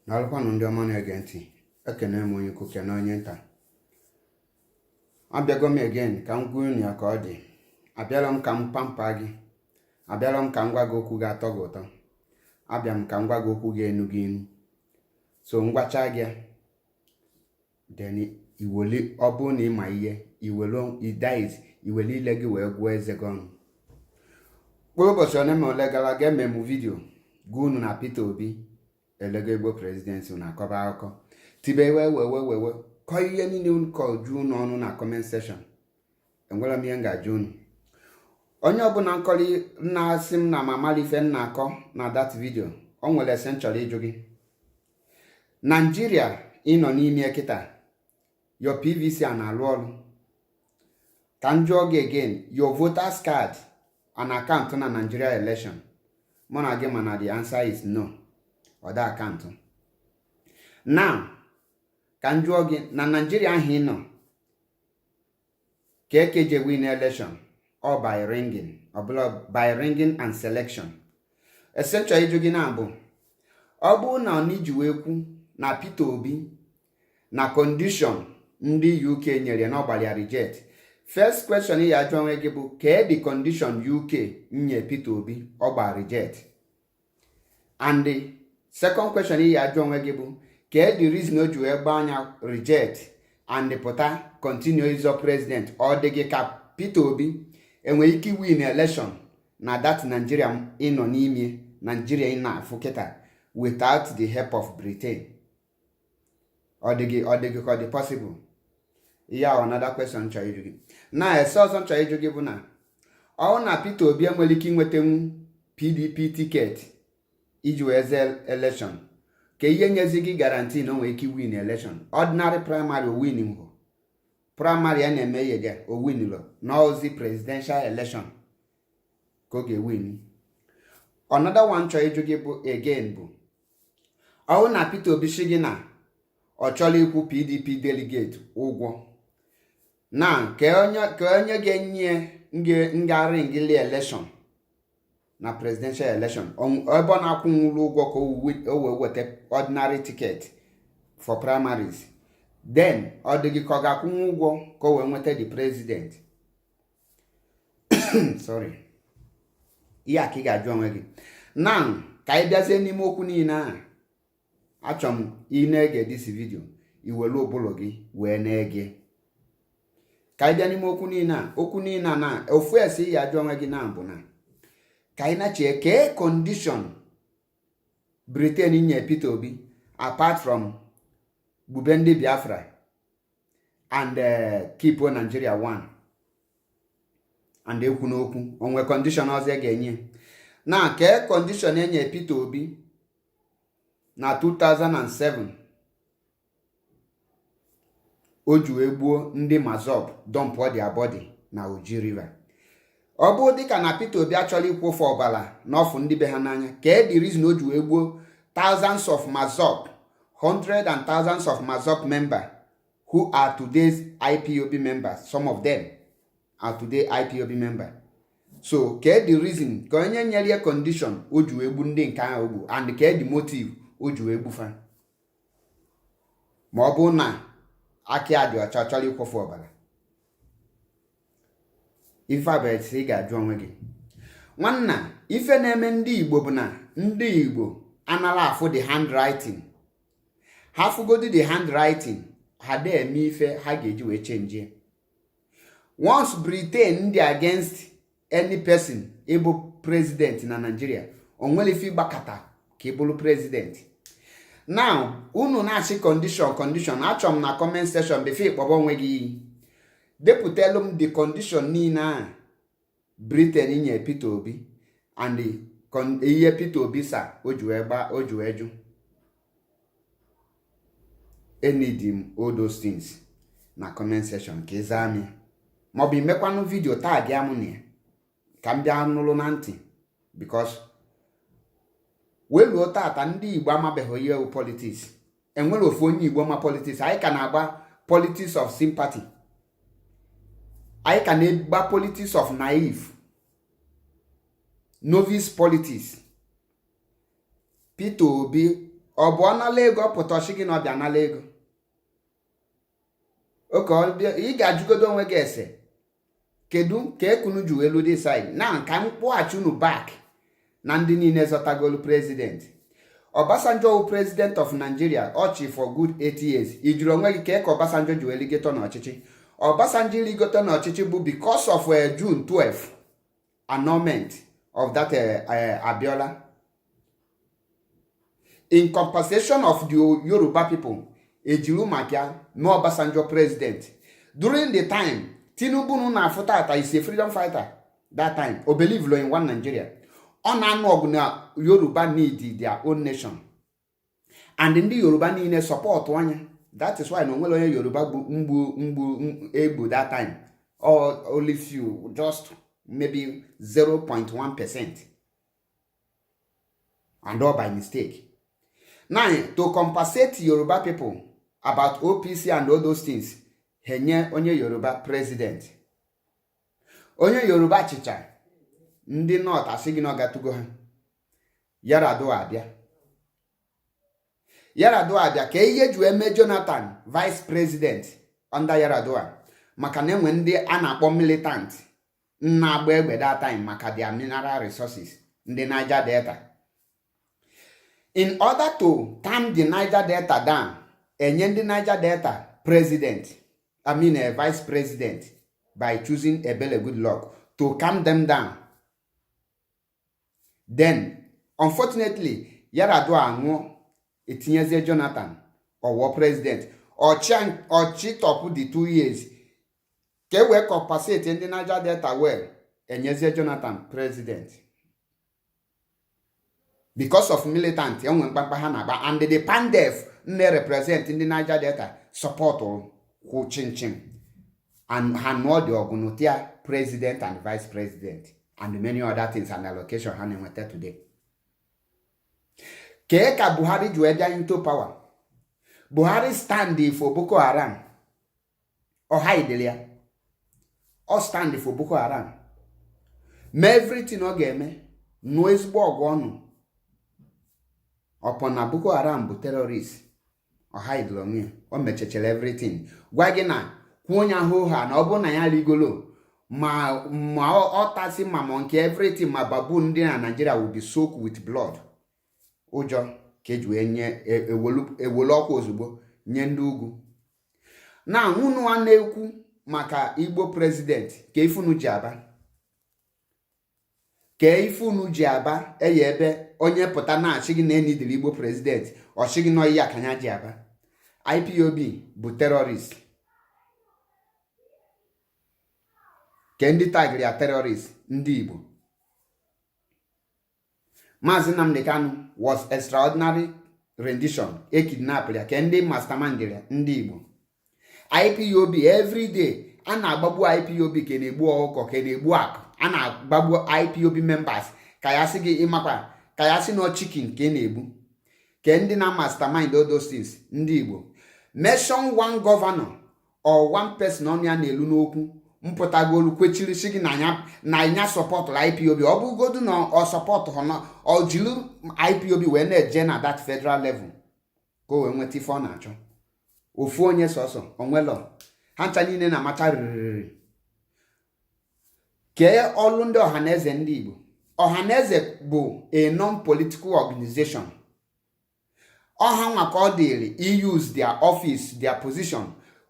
Daalụkwanụ, ndị ọma na-ege ntị. Ekene m onye ukwu, kene onye nta. Abịago m again ka m gwa unu ya ka ọ dị. Abịala m ka m pampa gị, abịala m ka m gwa gị okwu ga-atọ gị ụtọ, abịa m ka m gwa gị okwu ga-enu gị inu. So ngwacha gị, then iweli. Ọ bụrụ na ị ma ihe iwelu idais, iweli ile gị wee gụọ eze gị ọnụ. Mkpụrụ ụbọchị ole ma ole gara aga, eme m video gwa unu na Peter Obi elego Igbo presidency na akọba akụkọ tibe wee wee wee wee wee kọọ ihe niile unu kọ ju unu ọnụ na comment section. Enwere m ihe m ga-ajụ unu. Onye ọbụla nkọli na-asị m na mamalife m na-akọ na that video, o nwere ese m chọrọ ịjụ gị. Naijiria ịnọ n'ime kịta, your PVC a na-alụ ọrụ? Ka m jụọ gị again, your voters card an account na Nigeria election? Mụ na gị mana the answer is no, ọ da account. Now ka m jụọ gị, na Nigeria ahụ ị nọ ka ekeje win election, ọ by rigging, ọbụla by rigging and selection. Essential ịjụ gị na bụ, ọ bụrụ na ọ iji wee kwu na Peter Obi na condition ndị UK nyere na ọgbalịa reject, first question ị ya ajụ onwe gị bụ, kee the condition UK nye Peter Obi ọgba reject? And the second question ị ya ajụ onwe gị bụ, kee the reason o ji wee gbaa anya reject and pụta continue ịzọ president? Ọ dị gị ka Peter Obi enwere ike win election na that Nigeria ịnọ n'ime, Nigeria ị na-afụ kịta, without the help of Britain? Ọ dị gị ka ọ dị possible? Ihe ahụ another question chọrọ ịjụ gị. Na ese ọzọ m chọrọ ịjụ gị bụ na ọ na Peter Obi enwere ike inwetanwu PDP ticket iji wee zee election, ka ihe nyezi gị guarantee na o nwere ike win election? Ordinary primary o win hụ, primary a na-eme ihe gị o winlo, n'ozi presidential election ka ọ ga-ewin. Another one chọrọ ịjụ gị bụ again bụ, ọwụ na Peter Obi shi gị na ọ chọrọ ikwu PDP delegate ụgwọ, na ka onye ga-enye ngari ngili election na presidential election, ebe ọ na-akwụnwụrụ ụgwọ ka o wee weta ordinary ticket for primaries, then ọ dị gị ka ọ ga-akwụnwu ụgwọ ka o wee nweta the president? Sorry, ihe a ka ị ga-ajụ onwe gị. Now ka anyị bịazie n'ime okwu niile a. Achọrọ m ị na-ege this video, iwere ụbụrụ gị wee na-ege. Ka anyị bịa n'ime okwu niile a. Okwu niile a na ofu esi ya ajụ onwe gị na bụ na ka anyị nachie kee condition Britain nye Peter Obi, apart from gbube ndị Biafra and keep Nigeria one and ekwu n'okwu onwe condition ọzọ ị ga-enye na kee condition enye Peter Obi na 2007 o ji wee gbuo ndị MASSOB, dump their body na Oji River? Ọ bụ dịka na Peter Obi achọrọ ịkwụfe ọbara n'ọfụ ndị be ha n'anya, kee the reason o ji wee gbuo thousands of MASSOB, hundreds and thousands of MASSOB members who are today's IPOB members? Some of them are today IPOB members. So kee the reason, ka onye nyere ya condition o ji wee gbu ndị nke ahụ gbu, and kee the motive o ji wee gbufa, ma ọ bụ na aka ya dị ọcha, chọrọ ịkwụfe ọbara? Ife abụọ ị ga-ajụ onwe gị, nwanna. Ife na-eme ndị Igbo bụ na ndị Igbo anara afụ the handwriting. Ha fụgodi the handwriting, ha da eme ife ha ga-eji wee change. Once Britain dị against any person ịbụ president na Nigeria, o nwere ife ịgbakọta ka ị bụrụ president. Now unu na-achị condition, condition. Achọrọ m na comment section, before ịkpọba onwe gị iyi, depụtelu m the condition niile a Britain nye Peter Obi and ihe Peter Obi sa o ji wee gba, o ji wee jụ. Enidi m all those things na comment section ka ị zaa m ya, maọbụ imekwanụ video tag ya mụ na ya ka m bịa nụrụ na ntị, because wee luo tata, ndị Igbo amabeghị ihe bụ politics. Enwere ofu onye Igbo ma politics. Anyị ka na-agba politics of sympathy, anyị ka na-agba politics of naive novice politics. Peter Obi Ọ bụ ọ nala ego, ọ pụta ọchị gị na ọ bịa nala ego oke. Ị ga-ajụgodo onwe gị ese, kedu ka ekunu ji elu dị side na ka m kpọghachi unu back na ndị niile zọtagolu president. Obasanjo wụ president of Nigeria ọchị for good 8 years. Ị jụrụ onwe gị ka Obasanjo ji wee ligote n'ọchịchị? Obasanjo ligote n'ọchịchị bụ because of June 12 annulment of that Abiola in compensation of the Yoruba people. Ejiru maka ya mee Obasanjo president. During the time Tinubu nu na-afụ tata is a freedom fighter. That time o believe in one Nigeria. Ọ na-anụ ọgụ na Yoruba need their own nation, and ndị Yoruba niile support anya. That is why na onwere onye Yoruba mgbu mgbu egbu that time, or only few, just maybe 0.1%, and all by mistake. Now, to compensate Yoruba people about OPC and all those things, ha nye onye Yoruba president. Onye Yoruba achịcha, ndị North asị gị na ọ gatugo ha. Yaradua abịa, Yaradua abịa ka ihe ji wee mee Jonathan vice president under Yaradua, maka na enwe ndị a na-akpọ militant na-agba egbe that time maka their mineral resources, ndị Niger Delta. In order to calm the Niger Delta down, enye ndị Niger Delta president, I mean a vice president, by choosing Ebele Goodluck to calm them down. Then unfortunately Yaradua anwụọ, etinyezie Jonathan ọwụọ president. Ọchị tọpụ the 2 years ka e wee compensate ndị Niger Delta well, enyezie Jonathan president because of militant enwe mkpamkpa ha na-agba, and the PANDEF na-represent ndị Niger Delta support kwụ chinchin, and ha nụọ dị ọgụ n'ụtịa president and vice president and many other things and allocation ha na-enweta today. Kee ka Buhari ji wee bịa into power? Buhari stand for Boko Haram. Ọ hidere ya, ọ stand for Boko Haram, mee everything ọ ga-eme, nụọ ezigbo ọgụ ọnụ ọpọ na Boko Haram bụ terrorist. Ọ hidere onwe ya, o mechachara everything, gwa gị na kwuo onye ahụ ha na ọ bụrụ na ya rigolo ma ma ọ tasị ma ma nke everything, ma baboon ndị na Nigeria will be soaked with blood. Ụjọ ka eji wee nye ewelu ọkwa ozugbo nye ndị ugwu na unu a na-ekwu maka Igbo president. Ka ifunu ji aba, ka ifunu ji aba eye ebe onye pụta na-achị gị na enidiri Igbo president, ọchị gị nọ ihe akanya ji aba. IPOB bụ terrorist. Ke ndị tagiri ya terrorist? Ndị Igbo. Maazị Nnamdi Kanu was extraordinary rendition, e kidnap ya. Ke ndị mastermind ya? Ndị Igbo. IPOB everyday a na-agbagbu IPOB ka na-egbu ọkụkọ, ka na-egbu akụ. A na-agbagbu IPOB members ka ya sị gị ịmakwa ka ya sị na chicken ka ị na-egbu. Ke ndị na mastermind all those things? Ndị Igbo. Mention one governor or one person ọnụ ya na-elu n'okwu mpụtagolu kwechiri si gị na anya sọpọtụrụ IPOB. Ọ bụgodu na ọ sọpọtụ ha na ọ jiri IPOB wee na-eje na that federal level ka o wee nweta ife ọ na-achọ. Ofu onye sọsọ onwelọ ha ncha niile na-amacha ririri. Kee ọlụ ndị Ọhaneze ndị Igbo? Ọhaneze bụ a non-political organization. Ọha nwa ka ọ dịrị use their office, their position,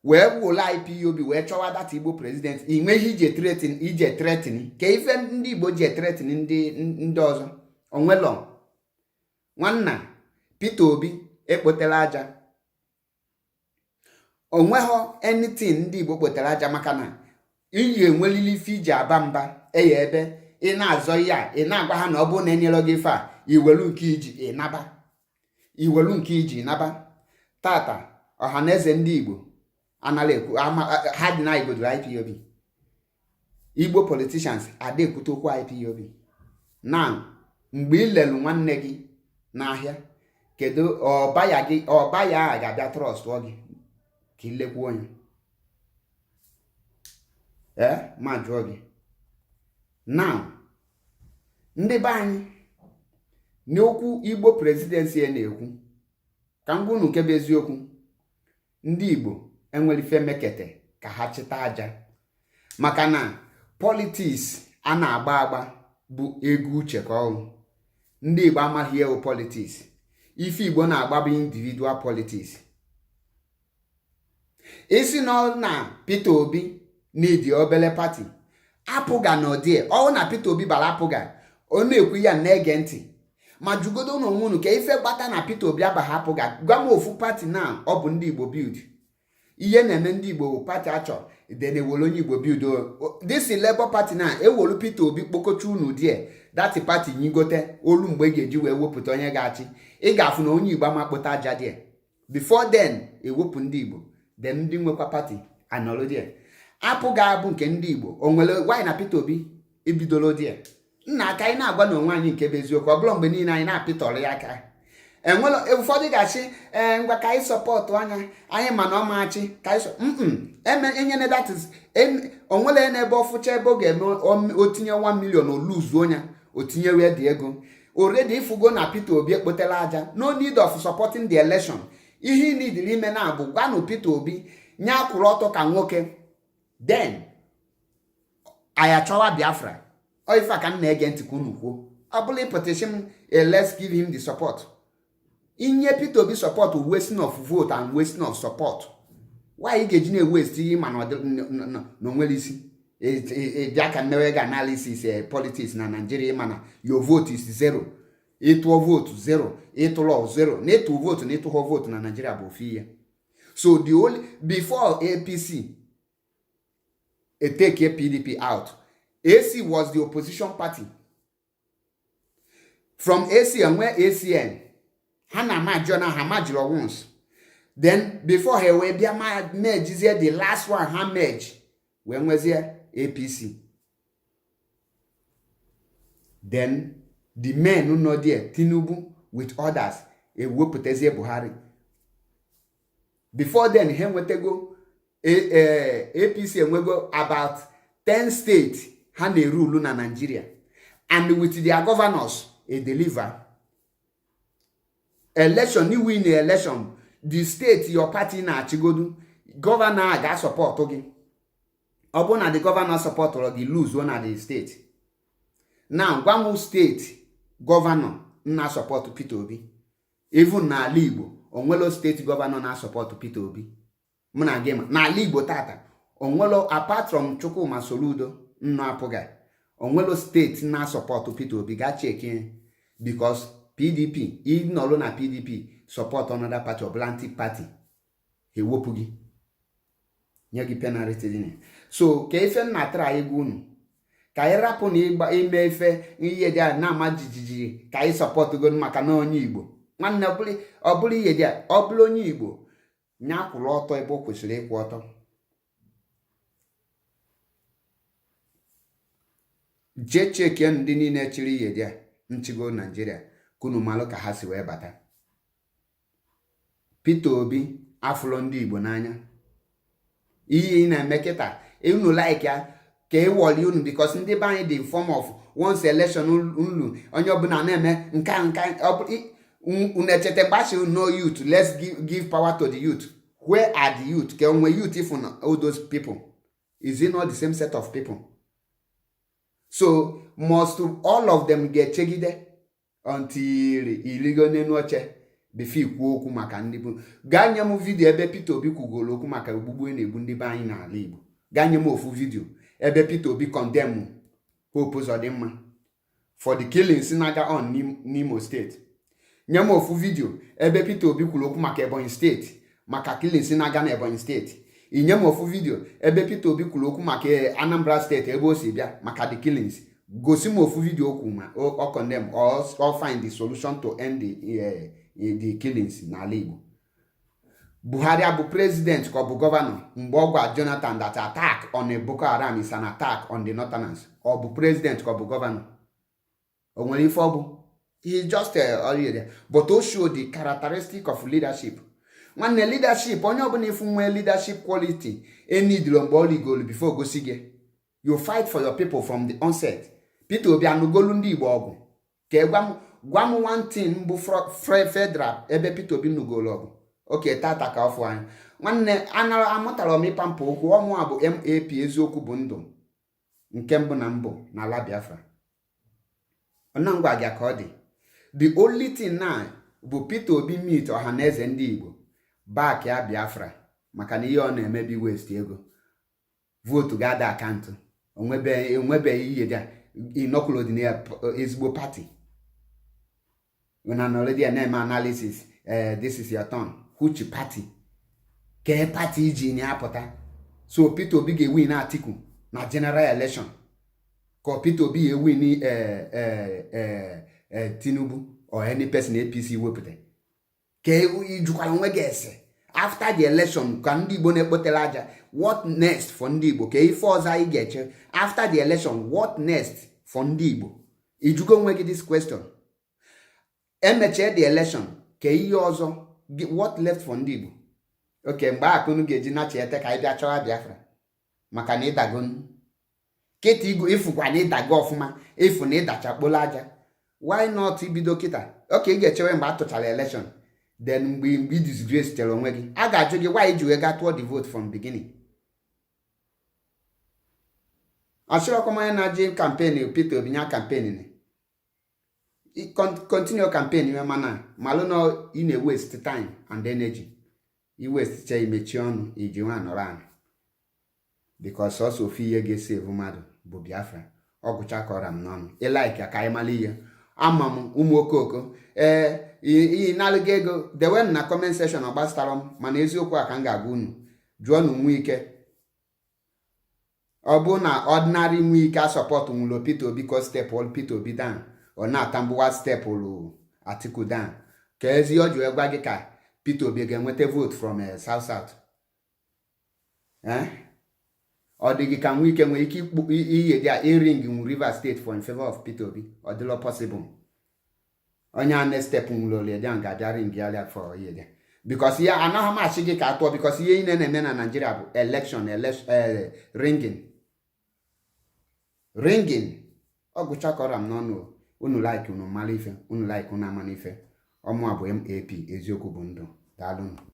wee wụla IPOB wee chọwa that Igbo president. Ị nweghị ije threaten ka ife ndị Igbo ji threaten ndị ọzọ onwelọ. Nwanna Peter Obi ekpotela aja, onweghọ anything ndị Igbo kpotere aja, maka na iyi enwelili ife iji aba mba eye ebe ị na-azọ ihe a. Ị na-agwa ha na ọ bụrụ na enyere gị ife a, iwelu nke iji ịnaba, iwelu nke iji naba. Tata Ọhaneze ndị Igbo anala ekwu ha dị na igodoro IPOB. Igbo politicians ada ekwute okwu IPOB na mgbe ị lelu nwanne gị n'ahịa, kedu ọbaya gị? Ọbaya a ga-abịa trust gị ka ilekwuo onye ee ma jụọ gị now. Ndị be anyị, n'okwu Igbo presidency na-ekwu Ka m gwa unu nke bụ eziokwu, ndị Igbo enwere ife mekete ka ha chịta aja, maka na politics a na-agba agba bụ ego uche ka ọrụ. Ndị Igbo amaghị ewu politics. Ife Igbo na-agba bụ individual politics. Isi na na Peter Obi n'idi obele party APGA na odie ọwụ na Peter Obi bara APGA, ọ na-ekwu ya na-ege ntị. Ma jugodo ụnụ onwe unu ka ife gbata na Peter Obi abaghị APGA. Gwa m ofu party na ọ bụ ndị Igbo build. Ihe na-eme ndị Igbo bụ party achọ then ewere onye Igbo build. This Labour Party na ewolu Peter Obi kpokocha unu die that party nyigote olu mgbe ị ga-eji wee wepụta onye ga-achị, ị ga-afụ na onye Igbo ama kpụta aja die. Before then ewepụ ndị Igbo, then ndị nwekwa party anọrọ die. APGA abụ nke ndị Igbo o nwere why na Peter Obi ebidoro die. Nna, aka anyị na-agwa na onwe anyị nke bụ eziokwu. Ọ bụrụ mgbe niile anyị na-apịtọrọ ya aka, enwere ụfọdụ ga-achị, ee, ngwa, ka anyị support anya anyị, mana ọ maachị ka anyị eme enyene. That is, onwere n'ebe ọfụcha ebe ọ ga-eme o tinye 1 million, oluzuo ya, o tinyewe dị ego already. Ifugo na Peter Obi ekpotela aja, no need of supporting the election. Ihe ị nidiri ime na bụ gwanụ Peter Obi nye akwụrụ ọtọ ka nwoke, then anyị achọwa Biafra. Ọ ife a ka m na-ege ntị ka unu kwuo. Ọ bụla ịpụtachi m, let's give him the support. Inye Peter Obi support, wasting of vote and wasting of support. Why ị ga-eji na-ewaste ihe ma na onwere isi bịa ka mmewe ga analysis politics na Nigeria, mana your vote is zero. Ịtụọ vote, zero. Ịtụlọ, zero. Na ịtụ vote na ịtụghọ vote na Nigeria bụ ofu ihe. So the only before APC take PDP out, AC was the opposition party. From AC enwe ACN, ha na amajọ na ha majiri once. Then before ha wee bịa mergezie the last one, ha merge wee nwezie APC. Then the men nọ there, Tinubu with others, ewepụtazie Buhari. Before then ha enwetago APC enwego about 10 states ha na-erulu na Nigeria, and with their governors e deliver election, win election. The state your party na-achịgodu, governor a ga-asupport gị. Ọ bụrụ na the governor supportụrụ gị, lose na the state. Now gwa m state governor na support Peter Obi. Even n'ala Igbo, onwelo state governor na-asupport Peter Obi. Mụ na gị ma n'ala Igbo tata, onwelo, apart from Chukwuma Soludo nnọ APGA, onwelo state na-asupport Peter Obi. Gaa checki, because PDP, ịnọrụ na PDP support another party, ọbụla anti party, ewepụ gị, nye gị penalty dị. So ka ife nna tara anyị gwa unu, ka anyị rapụ na ịgba ime ife ihe dị a na-ama jijiji ka anyị support go maka na onye Igbo. Nwanne, ọ bụrụ ihe dị a, ọ bụrụ onye Igbo, nya kwụrụ ọtọ ebe o kwesịrị ịkwụ ọtọ. Jee checkie ndị niile chịrị ihe dị a nchigo Naijiria, kunu malụ ka ha si wee bata. Peter Obi afụlọ ndị Igbo n'anya. Ihe ị na-eme kịta, unu like ya ka ewoli unu, because ndị be anyị dị form of once election nlu, onye ọbụla na-eme nka nka. Unu echeta mgbe no youth, let's give power to the youth. Where are the youth? Ka onwe youth if all those people, is it not the same set of people? So must all of them ga-echegide until irigo n'elu oche before ikwu okwu maka ndị bụ? Gaa nye m video ebe Peter Obi kwugoro okwu maka ogbugbu na-egbu ndị be anyị n'ala Igbo. Gaa nye m ofu video ebe Peter Obi condemn Hope Uzodimma for the killings na-aga on n'Imo State. Nye m ofu video ebe Peter Obi kwuru okwu maka Ebonyi State, maka killings na-aga na Ebonyi State. Inye m ofu video ebe Peter Obi kwuru okwu maka Anambra State, ebe o si bịa, maka the killings. Gosi m ofu video okwu ma ọ condemn or find the solution to end the killings n'ala Igbo. Buhari abụ president ka ọ bụ governor mgbe ọ gwa Jonathan that attack on a Boko Haram is an attack on the Northerners? Ọ bụ president ka ọ bụ governor? O nwere ife ọ bụ? He just area, but o show the characteristic of leadership. Nwanne, leadership, onye ọbụla ifu nwee leadership quality, enidilo mgbe ọ rigolu before gosi gị. You fight for your people from the onset. Peter Obi anụgolu ndị Igbo ọgụ ka gwa m. Gwa m one thing bụ federal ebe Peter Obi nugoro ọgụ. Oke tata ka ọ fụ anya. Nwanne, anara amụtara m ịpampụ okwu ọmụ a bụ MAP, eziokwu bụ ndụ, nke mbụ na mbụ n'ala Biafra. Ọna ngwa gị ka ọ dị. The only thing na bụ Peter Obi meet Ọhaneze ndị Igbo, back ya Biafra, maka na ihe ọ na-emebi waste ego, vote ga-ada akaụntụ, onwebeghị ihe dị ịnọkwụlụ na ya ezigbo party una already na-eme analysis. This is your turn. Which party? Kee party iji na-apụta? So Peter Obi ga-ewin Atiku na general election, ka Peter Obi ga-ewin Tinubu or any person APC wepụta? Ka ijukwara onwe gị ese, after the election, ka ndị Igbo na-ekpotere aja, what next for ndị Igbo? Ka ife ọzọ anyị ga-eche after the election, what next for ndị Igbo? Ijugo onwe gị this question? Emechie the election, ka ihe ọzọ, what left for ndị Igbo? Oke mgbe akụnụ ga-eji nachiete ka anyị bịa chọwa Biafra, maka na ịdago kịta igo, ịfụkwa na ịdago ọfụma, ịfụ na ịdachakpola aja. Why not ibido kịta? Oke ị ga-echewe mgbe a tụchara election, then mgbe ị disgrace chere onwe gị, a ga-ajụ gị why ji wee gaa tụọ the vote from beginning. Achịrọkwa na-ajụ campaign Peter Obi nya campaign, continue campaign ime, mana malụ na ị na-waste time and energy. I waste cha, imechi ọnụ, iji nwa nọrọ anụ, because ọsọ ofu ihe ga-esi evu mmadụ bụ Biafra. Ọ gụcha kọrọ m n'ọnụ. Ị like ka anyị mara ihe ama m. Ụmụ okoko, ee, iyi nalụgo ego dewen na comment section, ọ gbasara m, mana eziokwu a ka m ga-agwa unu. Jụọ na nwa ike, ọ bụ na ordinary nwa ike a support nwụrụ Peter Obi ka step Peter Obi down, ọ na-ata mgbuwa stepụlụ Atiku down, ka ezi ọ ji wee gwa gị ka Peter Obi ga-enweta vote from South South. Ọ dị gị ka Nwike nwere ike iye dị iring nwu Rivers State for in favor of Peter Obi? Ọ dịlọ possible. Onye a na-step nwụrụ down ga-abịa ring ya for ihe dị, because ihe anaghị m achị gị ka atụọ, because ihe niile na-eme na Nigeria bụ election, ringing, ringing. Ọ gụchakọrọ m n'ọnụ. Unu like, unu mara ife, unu like, unu amana ife. Ọmụa bụ MAP, eziokwu bụ ndụ. Daalụnụ.